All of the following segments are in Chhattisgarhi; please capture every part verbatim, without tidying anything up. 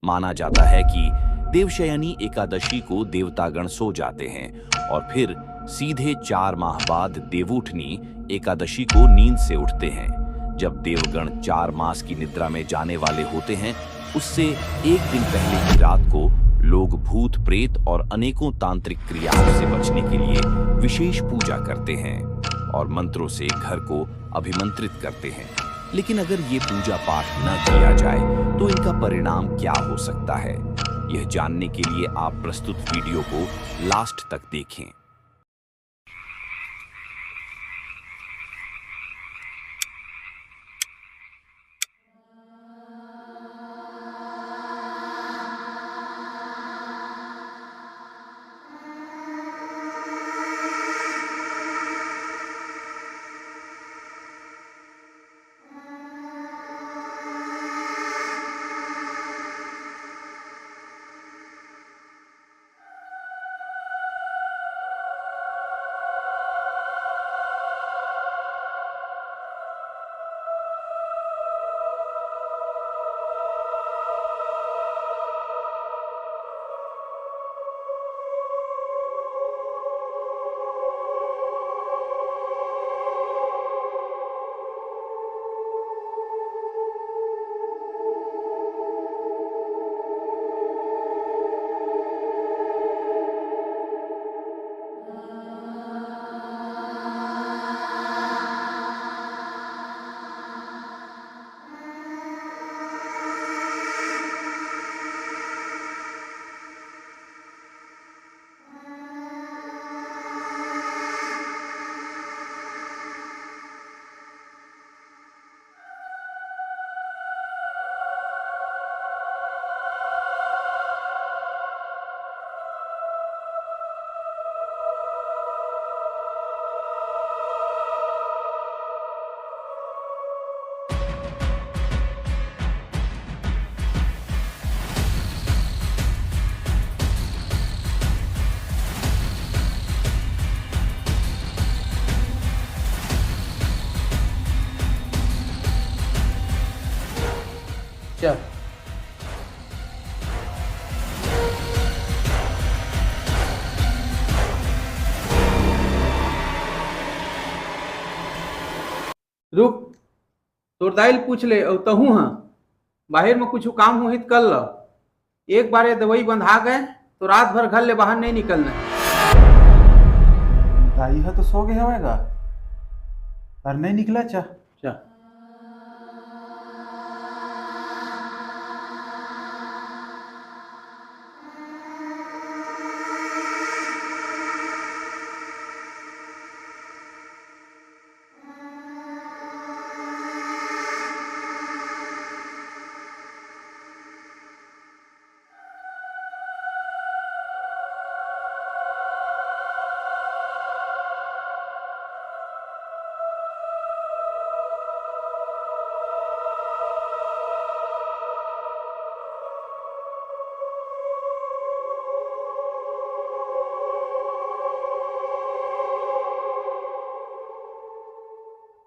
माना जाता है कि देवशयनी एकादशी को देवतागण सो जाते हैं और फिर सीधे चार माह बाद देवउठनी एकादशी को नींद से उठते हैं। जब देवगण चार मास की निद्रा में जाने वाले होते हैं, उससे एक दिन पहले की रात को लोग भूत प्रेत और अनेकों तांत्रिक क्रियाओं से बचने के लिए विशेष पूजा करते हैं और मंत्रों से घर को अभिमंत्रित करते हैं। लेकिन अगर ये पूजा पाठ न किया जाए तो इनका परिणाम क्या हो सकता है, यह जानने के लिए आप प्रस्तुत वीडियो को लास्ट तक देखें। चल। रुक, तोर दाई ल पूछ ले, अउ तहूं ह बाहिर म कुछु काम होही त कर ल। एक बार ये दवाई बंधा गए तो रात भर घर ले बाहर नहीं निकलना है। दाई ह तो सो गए हवय गा, पर नहीं निकला चा। चा।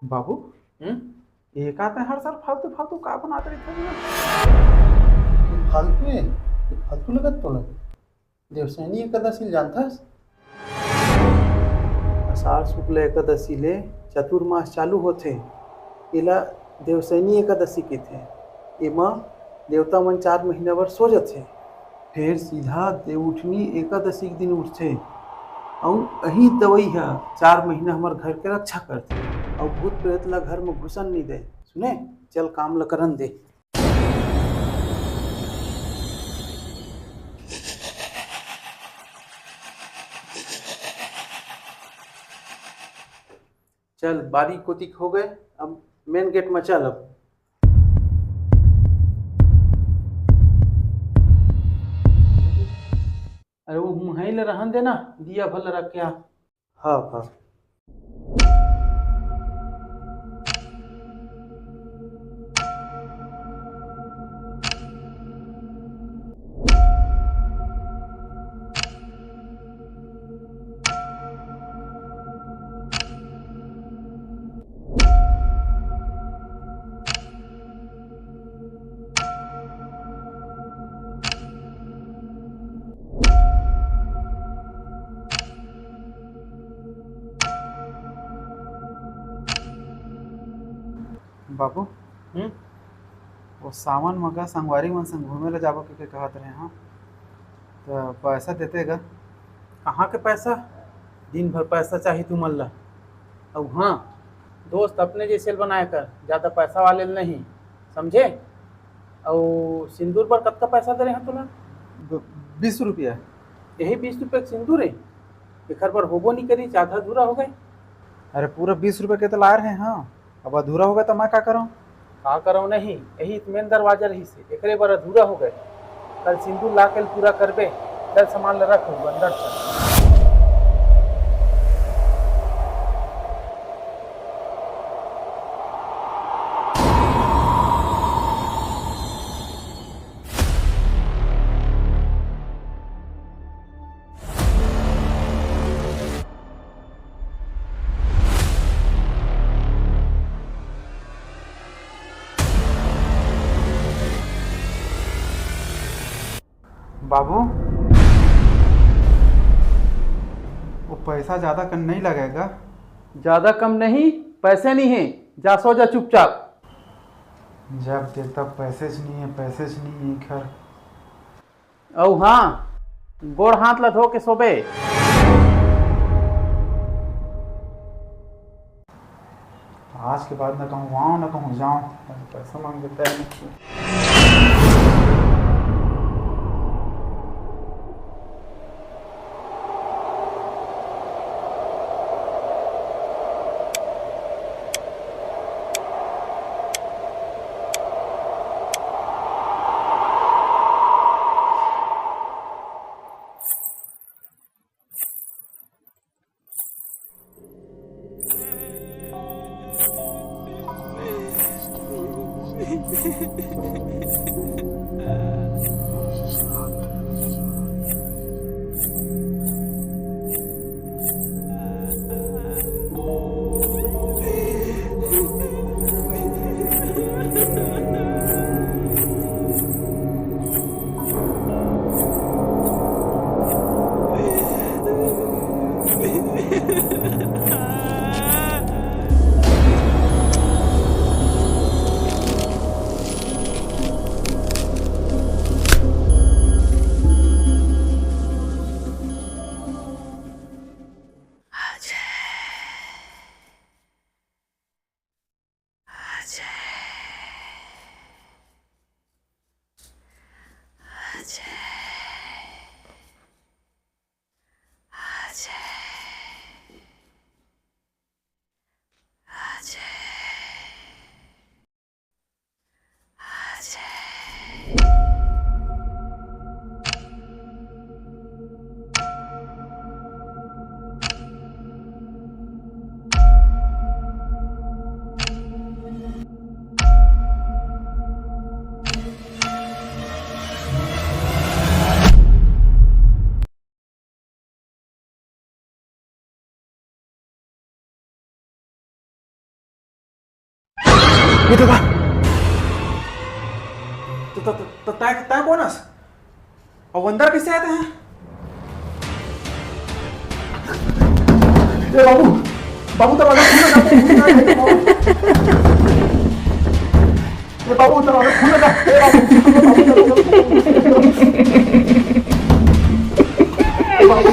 बाबू, हम्म? ये का तैं हर साल फालतू फालतू का बनात रहिथस ना? फालतू है, फालतू लगत तोला। देवसैनी एकादशी ल जानथस? आषाढ़ शुक्ल एकादशी ले चातुर्मास चालू होथे। एला देवसैनी एकादशी कहिथे। एमा देवता मन चार महीना बर सो जथे, फेर सीधा देवउठनी एकादशी के दिन उठथे। अउ अही दवई ह चार महीना हमर घर के रक्षा करथे अउ भूत प्रेत ला घर म घुसन नइ दे। सुने, चल काम ला करन दे। चल, बारी कोतिक हो गए, अब मेन गेट में चल। अब अरे, वो हुंहई ले रहन देना, दिया भल रख के आ। हाँ, हाँ। बाबू, हम्म? वो सावन म गा संगवारी मन संग घूमे ला जाबो के, के कहत रहे, हाँ, त पैसा देते गा? कहाँ के पैसा? दिन भर पैसा चाही तुमन ला। अउ हाँ, दोस्त अपने जैसे ल बनाए कर, ज्यादा पैसा वाले ल नहीं, समझे? अउ सिंदूर बर कतका पैसा दे रहे हैं तोला? ब-, बीस रुपया। यही बीस रुपया के सिंदूर है? एखर बर होबो नहीं करी, आधा अधूरा हो गए। अरे, पूरा बीस रुपया के तो लाए रहे, हाँ, अब अधूरा हो गए तो मैं का करूँ? का करूँ नहीं, यही तो मेन दरवाजा रही से, एकरे बर अधूरा हो गए। कल सिंदूर ला के पूरा करबे। चल, सामान ला रख, अंदर चल। बाबू, वो पैसा ज्यादा कम नहीं लगेगा? ज्यादा कम नहीं, पैसे नहीं है, जा सो जा चुपचाप। जब देखता पैसे च नहीं है, पैसे च नहीं है घर। अउ हाँ, गोड़ हाथ ला धो के सोबे। आज के बाद ना कहूँ आऊँ, ना कहूँ जाऊँ, पैसा मांग देता है। ये तो था। तो, तो, तो, तो तय, तय कौन है? और वो अंदर कैसे आते हैं? ए बाबू, बाबू, दरवाजा खोल ना, बाबू। ए बाबू, दरवाजा खोल ना, ए बाबू। ए बाबू।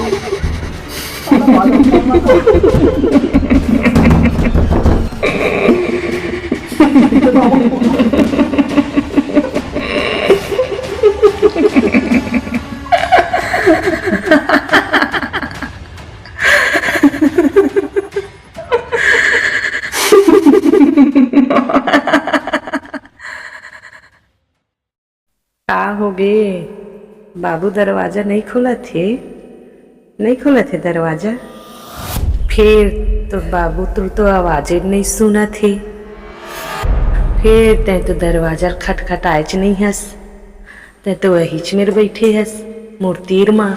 का होगे? बाबू दरवाजा नइ खोलत हे, नइ खोलत हे दरवाजा। फेर तो बाबू, तू तो आवाजे नइ सुनत हे। फेर तैं तो दरवाजा खटखटाएच नइ हस, तैं तो वहीच मेर बइठे हस, मोर तीर मा।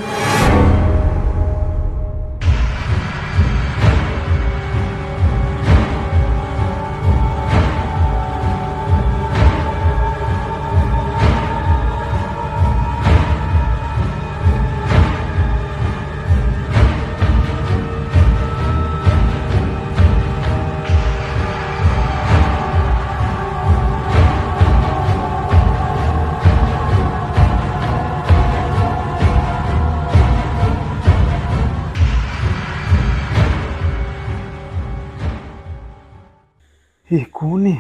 ये कोन ए?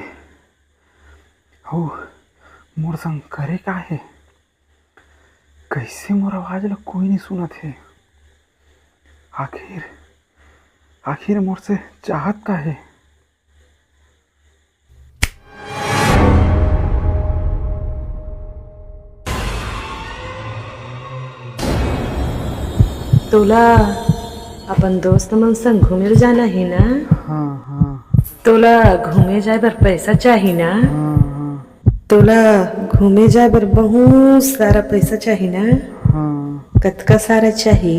अउ मोर संग करे का हे? कइसे मोर आवाज ल कोई नइ सुनत हे? आखिर, आखिर मोर से चाहत का हे? तोला अपन दोस्त मन संग घूमे ल जाना हे ना? हाँ, हाँ। तोला घूमे जाए बर पैसा चाही ना? हाँ, हाँ। तोला घूमे जाए बर बहुत सारा पैसा चाही ना? हाँ। कतका सारा चाही?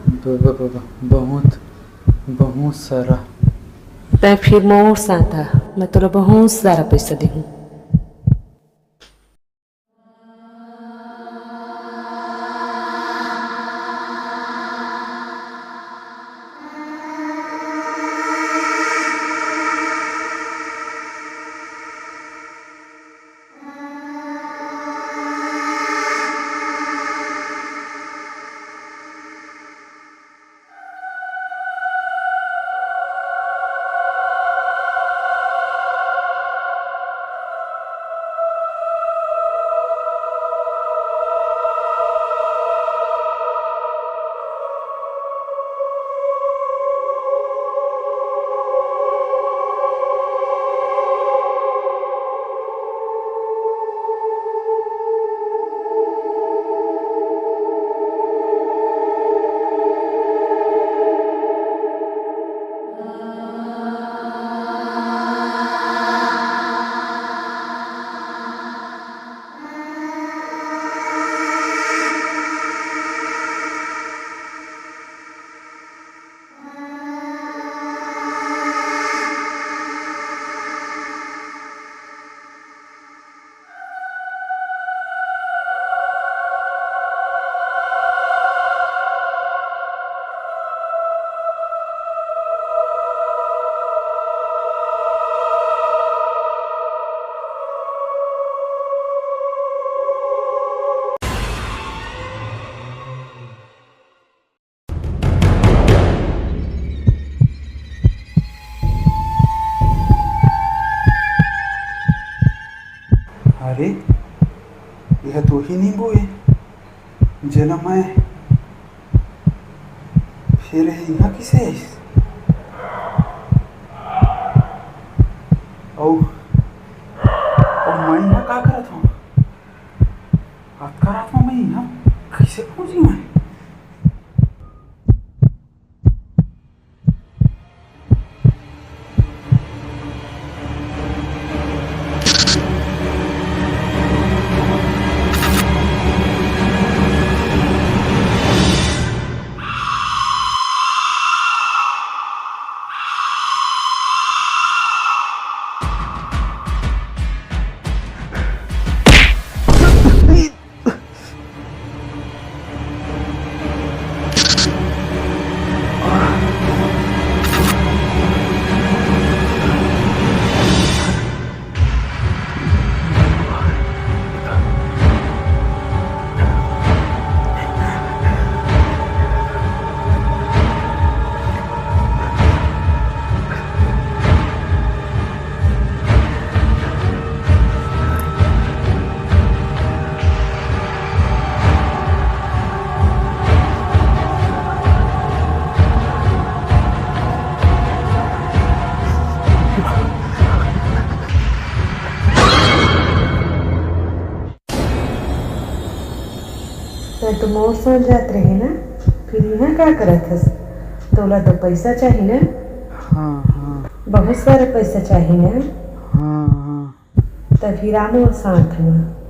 ब-, ब-, ब-, ब-, बहुत, बहुत सारा। तैं फिर मोर साथ आ, मैं तोला बहुत सारा पैसा देहूँ। अरे, यह तो ही नींबू है, जेला मैं फिर इहाँ किसे आइस? अउ, अउ मैं इहाँ का करत हूँ? अतका रात में मैं इहाँ कइसे पहुँच गई मैं? तैं तो मोर संग जात रहे ना, फिर इहाँ का करत हस? तोला तो पैसा चाही ना? हाँ, हाँ। बहुत सारा पैसा चाही ना? हाँ, हाँ। त फिर आ मोर साथ में।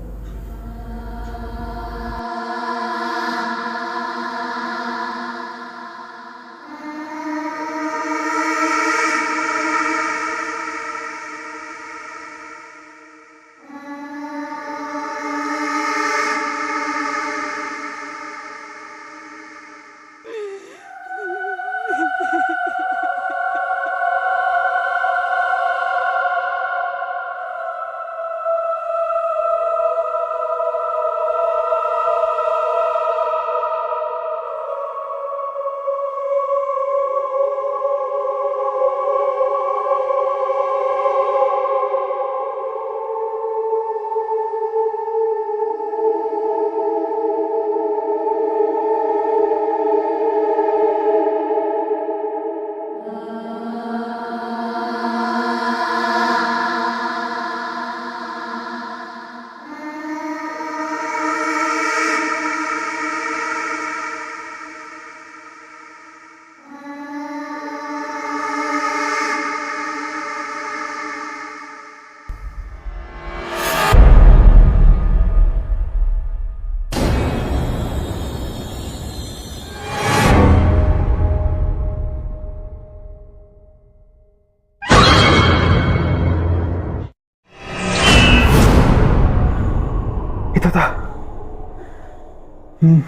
हम्म,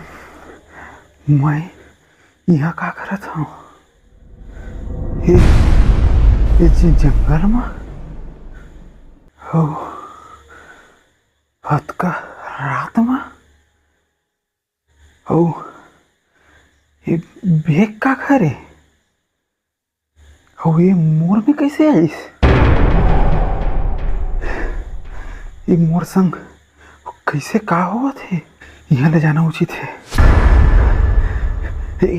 मैं इहाँ का करत हँव? ये, ये ज-, जंगल म? अउ अतका रात म? अउ ये bag का हरे? अउ ये मोर में कइसे आइस? ये मोर संग कइसे का होवत हे? इहाँ ले जाना उचित हे।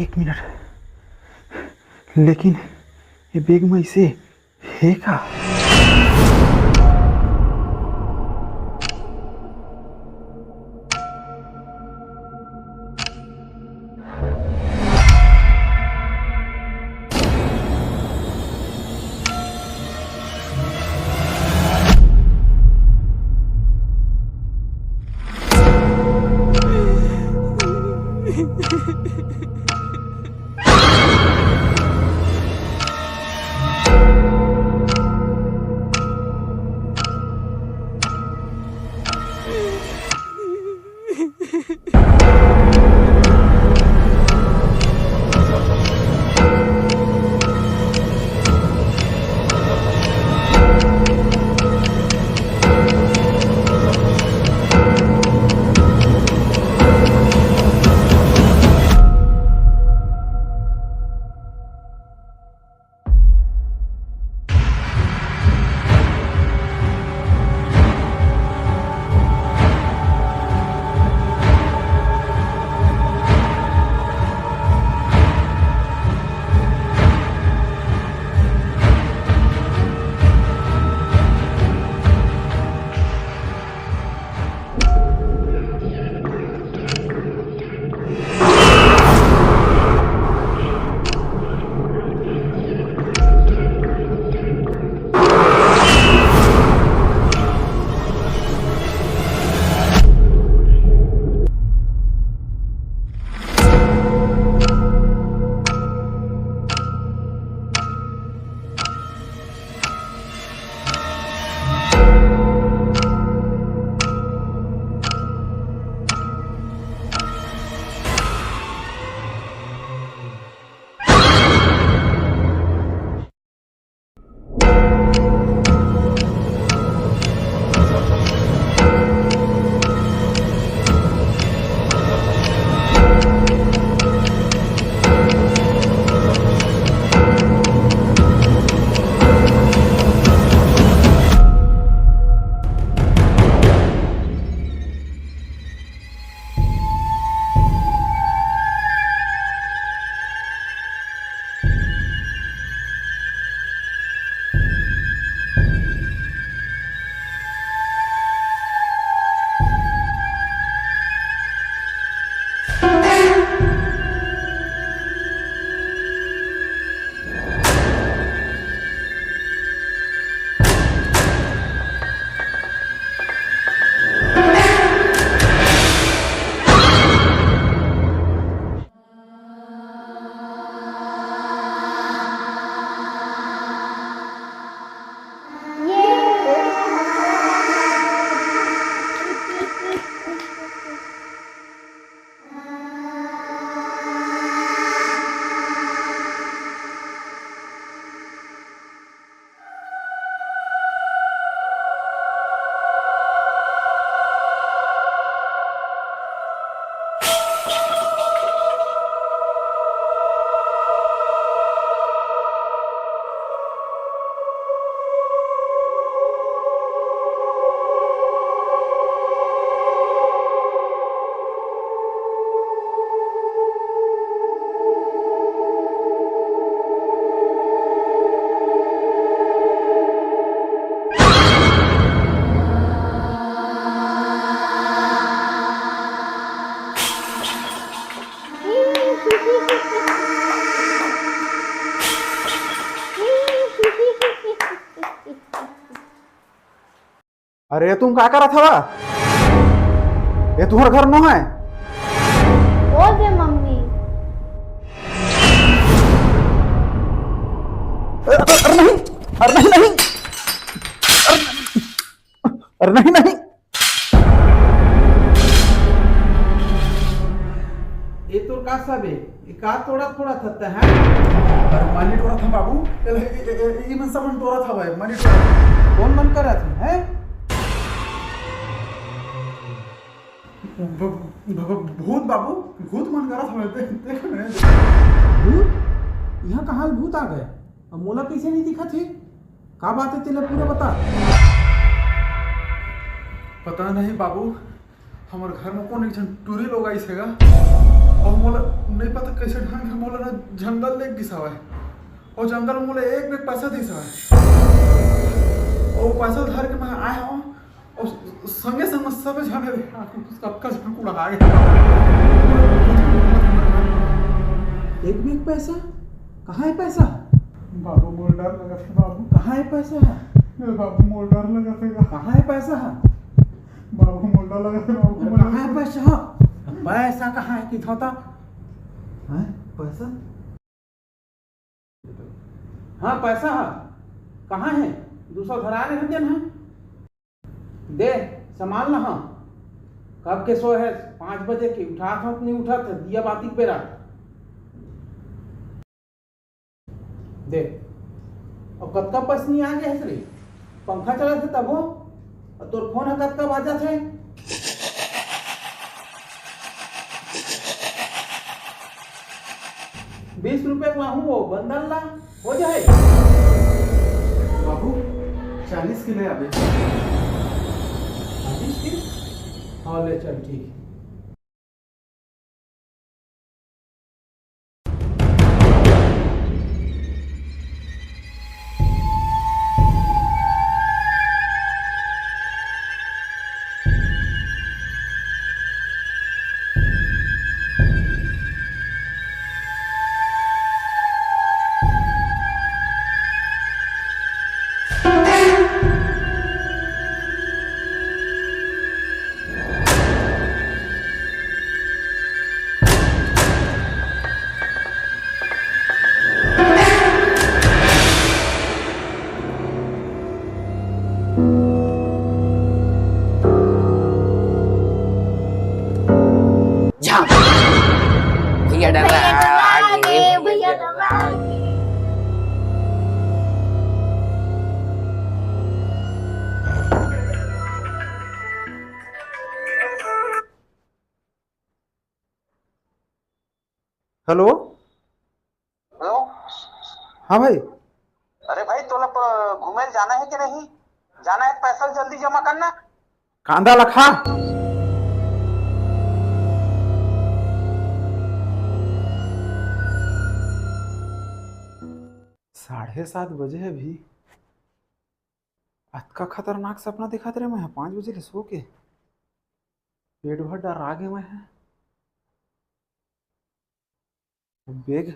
एक मिनट, लेकिन ये bag में इसे हे का? अरे, तुम का करत हवा? ये तुम्हार घर नो है? ओ दे मम्मी। अरे, अरे, अरे नहीं, अरे नहीं, नहीं। अरे, अरे नहीं, नहीं। ये तोर का सब हे? ये का तोड़त फोड़त हस तैं, हैं? अरे, मनी टोरत हँव बाबू। ए, ए, ए, ए, ए मन सब मन टोरत हवय, मनी टोरत। कोन मन करत हे, हैं? भ-, भ-, भ-, भूत बाबू, भूत मन करत हवय, देख, देख ने। भूत? इहाँ कहाँ ले भूत आ गे? अउ मोला कइसे नइ दिखत हे? का बात हे, तेला पूरा बता। पता नहीं बाबू, हमर घर में कोन एक झन टूरी लोग आइस हे गा, अउ मोला नइ पता कइसे ढंग से मोला ना जंगल ले गिस हवय, अउ जंगल में मोला एक बैग पैसा दिस हवय, अउ पैसा धर के मैं आए हँव, अउ संगे संग में सबे झन हे, कतका झन कुड़ा आ गे। एक बैग पैसा? कहाँ हे पैसा? बाबू, मोर डर लगत हे बाबू। कहाँ हे पैसा? ए बाबू, मोर डर लगत हे गा। कहाँ हे पैसा? बाबू, मोला लगत हे, बाबू, अरे, मोला कहाँ हे पैसा? पैसा कहाँ हे कि थोता? हैं? पैसा? हाँ, पैसा हे। कहाँ हे? दू सौ धरा रहे हन तेन ह। दे, संभाल ना, हाँ। कब के सोए हे? पाँच बजे के। उठात हँव त नइ उठत हे, दिया बाती के बेरा। दे। अउ कतका पसनी आ गे हस रे? पंखा चलत हे तभो? अउ तोर फोन ह कतका बाजत हे? बीस रुपया के लाहूँ वो बंदल ला, हो जाए? बाबू, चालीस के ले आबे। चालीस के? हाँ, ले चल, ठीक। झाम। भैया डरा आगे, भैया डरा आगे। हेलो। हेलो। हाँ भाई। अरे भाई, तोला प-, घूमे ल जाना हे कि नहीं? जाना हे, पैसा जल्दी जमा करना। कांदा ला खा। साढ़े सात बजे हे अभी। अतका खतरनाक सपना देखत रहे मैं, पाँच बजे ले सो के। पेट भर डरा गे मैं ह। अब बैग